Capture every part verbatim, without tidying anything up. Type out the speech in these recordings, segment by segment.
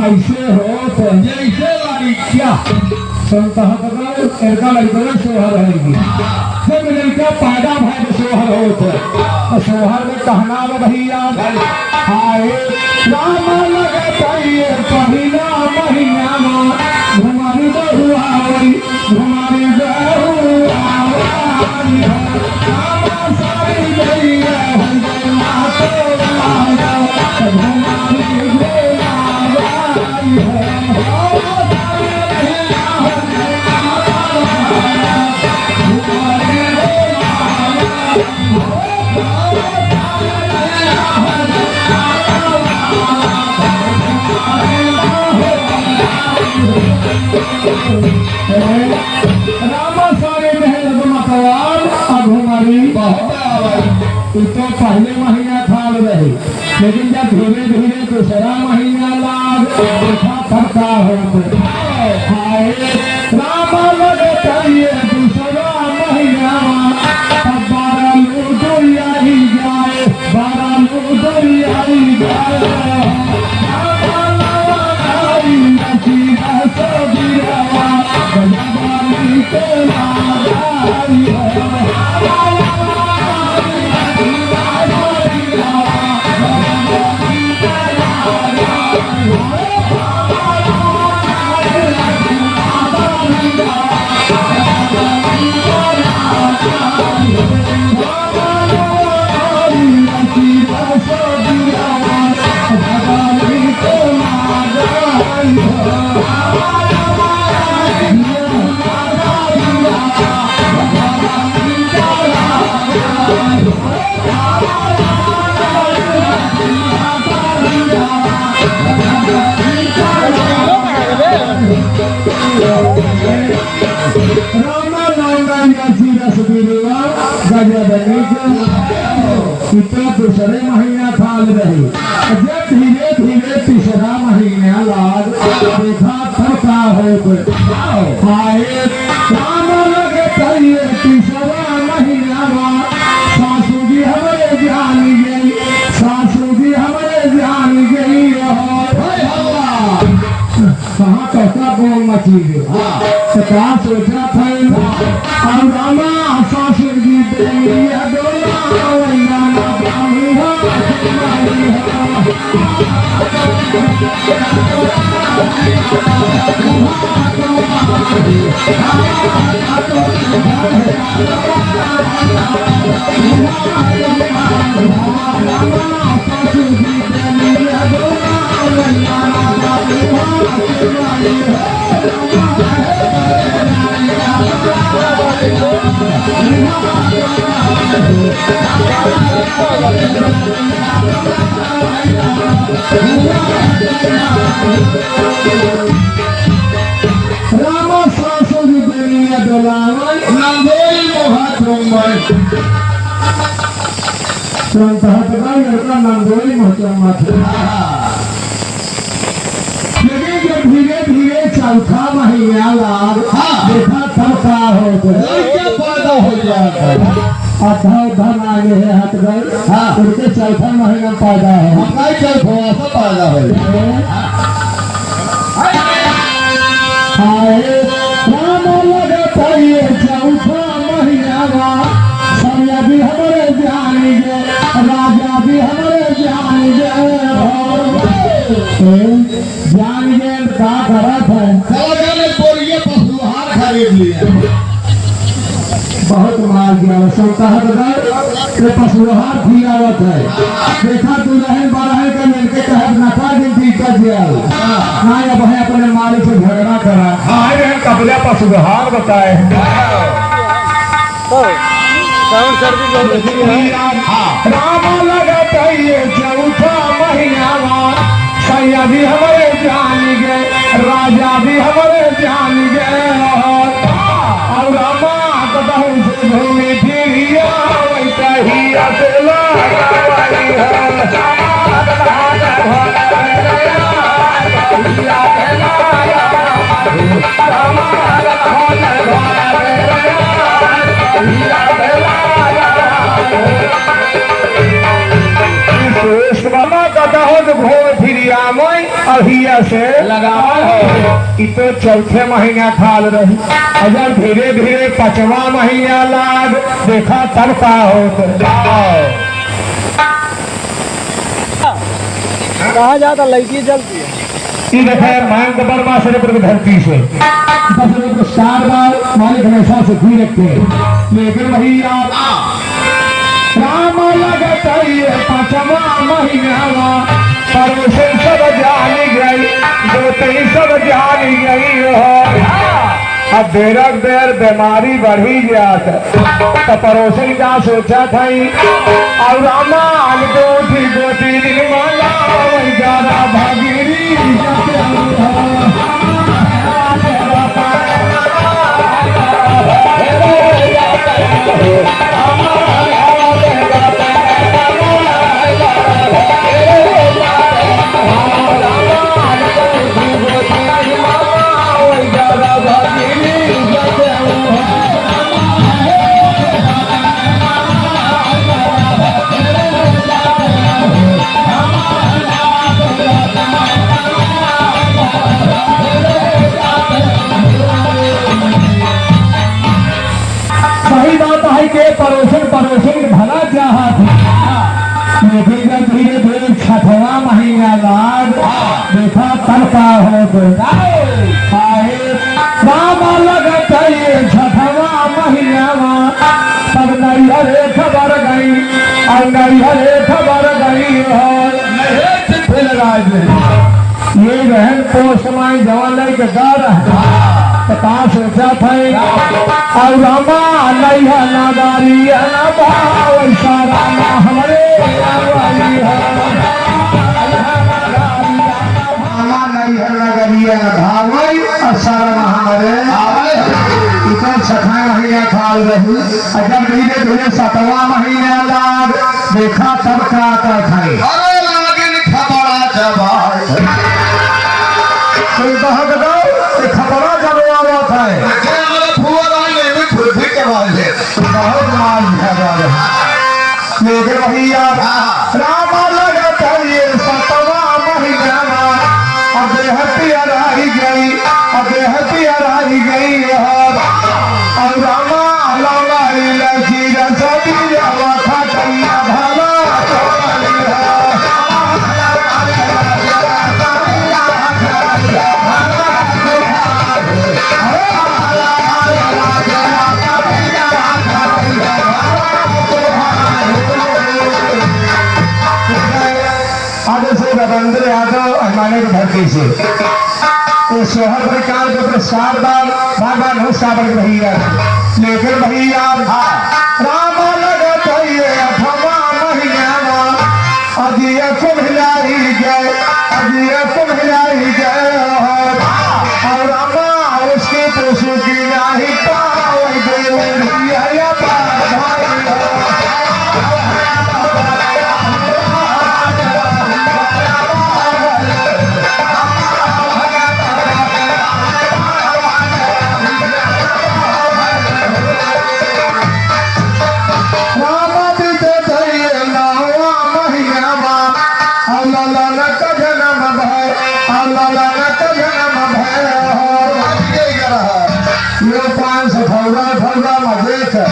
ऐसे होत जैसे लड़किया। संत कहत बा, इनका लड़का में सोहर है कि जब लड़का पैदा भय तो सोहर होत है। तो सोहर में कहना बा भैया, आए राम लगत ये पहिला महीना मा, घुमारी बहुआवई, घुमारी बहुआवई। रामा सारे महल मतवाल अघुमारी। बहुत आवाज। इ तो पहले महीना खाल रहे, लेकिन जब धीरे धीरे दूसरा महीना लाग, देखा फरका होत। हाय रामा लगत ये दूसरा महीना, अब बारह लूडो आई जाए। रामा नाम नाम का जीरा सुबीरवा, गजब है कि तो दूसरे महीना खाल रही। जब धीरे धीरे तीसरा महीना लाग, देखा तो का हो गए। हाय राम लगत ये तीसरा महीना मा, सासू जी हमरे जान गई, सासू जी हमरे जान गई हो। हाय हल्ला। कहाँ कहता बोल मची गई। हाँ। तो का सोचा था? और रामा सासू जी देवी है डोला, वही गाना बाबू हो। रामा सासु जी देनिया डोलावै। नंदोई मोहा चुम्बन। तुरंत हट गई लड़का नंदोई मोहा चुम्बन। लेकिन जब धीरे धीरे चौथा महीना लाग, हाँ। देखा तब का हो गए। लड़का पैदा हो जाता है। अद्धा उद्धा ना आगे है, हट गए। हाँ। उनके चौथा महीना पैदा हो। हम नहीं चौथा, सब पैदा हो। हाँ। हाय, राम लगत ये चौथा महीना, सैया जी हमरे जान गे, राजा जी हमरे जान गे। ए, जान गे, का करत है? चला जाने बोलिए, पशुहार खरीद लिया। बहुत मार दिया, सुनता है तो ये पशुहार खियावत है। देखा, दुलहन बरहन के मिलके कहत नफा दिन पीता जिया। ना, अब है अपने मालिक से झगड़ा करा। हाँ, अरे कबले पशुहार बताए। तो साउंड सर्विस बहुत अच्छी है। हाँ। राम लगत ये चौथा महीना, सैया जी हमरे जान गे, राजा जी हमरे जान गे। और रामा कतहु से घूमी फिरी आवै कहिया से लागवै है। श्रेष्ठ बाबा कतहु से घूम फिरी आवै। अहिया से लगावल हो। ई तो चौथे महीना खाल रही, अगर धीरे धीरे पचवा महीना लाग, देखा तब का होत। कहाँ जाता लड़की जलती है? ई देखे मयंक वर्मा से ऊपर की धरती से। बस एक स्टार बाल मालिक हमेशा से भी रखे। लेकिन भैया, राम लगत है ये पाँचवा महीनावा, पड़ोसन सब जानी गई, गोतई सब जानी गई हो। अब बेरक बेर बीमारी बढ़ी जात, तो पड़ोसन का सोचा था, और रामा गोटी गोटी माला, वही ज्यादा भागीरी। सही बात है कि पड़ोसन पड़ोसन के भला चाहत है, लेकिन जब धीरे धीरे छठवा महीना लाग, देखा तब का होत। आए, बाबा लगत है ये छठवा महीना मा, तब नैहरे खबर गई, और नैहरे खबर गई हो। नैहरे से फिर राज। ये बहन पोस्ट माई जवान लइके गा रहा, तो का सोचा था? और रामा नैहर नगरी है ना भाव, सारा ना हमरे नगरी है। रामा नैहर नगरी है ना भाव, और सारा ना हमरे। इधर छठा महीना खाल रही, और जब धीरे धीरे सतवा महीना लाग, देखा तब का कहत है। अरे लागिन खपड़ा जबाय। कोई बहक दो, ये खपड़ा जबवावत है। जे हमारे फुआ रहा, ये भी खुरपी के मार ले। बहुत मार दिया जा रहा। लेकिन भैया, हाँ। रामा लगत है ये सतवा महीना मा, अब देह पियराई गई, अब देह पियराई गई है। और रामा, रामा, इलायची रस पी, रामा, खटैया भला। आज से रविंद्र यादव हमारे के धरती से। ये सोहर प्रकार के पुरस्कार दान बार बार नमस्कार बन भैया। लेकिन भैया, हाँ। राम लगत है ये अठवा महीना मा, अजिया कुम्हिलाई गए, अजिया कुम्हिलाई गए। और रामा उसके पशु की नाही पावई गए, उड़िया या बाबा। रामा बीते धैये नौवा महीना मा, अल्लाह लाला का जन्म भय, अल्लाह लाला का जन्म भय। यो पाँच सौ फौरा, फौरा मजे थे।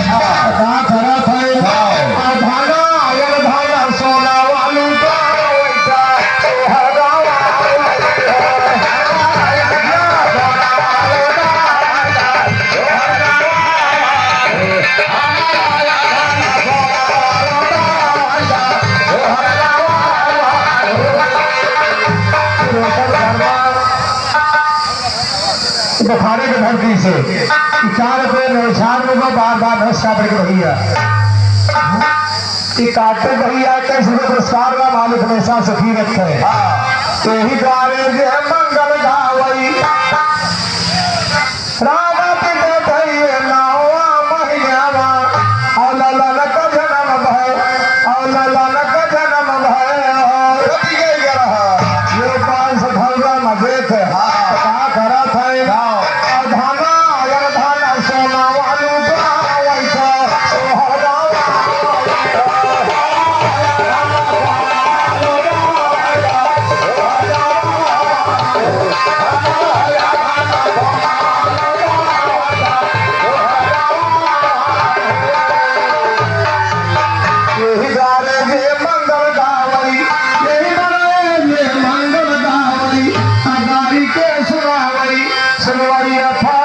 का करत है? हाँ। आ धाना, आयल धाना, सोना वालू का, वैसा, सोहरा वालू। बुखारी के धरती से इकार पे नौशान में बार बार नमस्कार करके भैया। ई कार्तिक भैया के सुबह पुरस्कार ला मालिक हमेशा सुखी रखे। हाँ। यही गाने जे मंगल गावई। राम पिता भैया नौवा महीना मा, और ललन का जन्म भय, और ललन का जन्म भय। कथी के ये रहा? ये पाँच सौ फौरा मजे थे। हाँ। का करत है? हाँ। और धाना, और धाना सोना वालू गावई का, सोहरा वालू। यही गाने में मंगल गावई, यही गाने में मंगल गावई, आ गाई के सुनावई, सुनवई अफा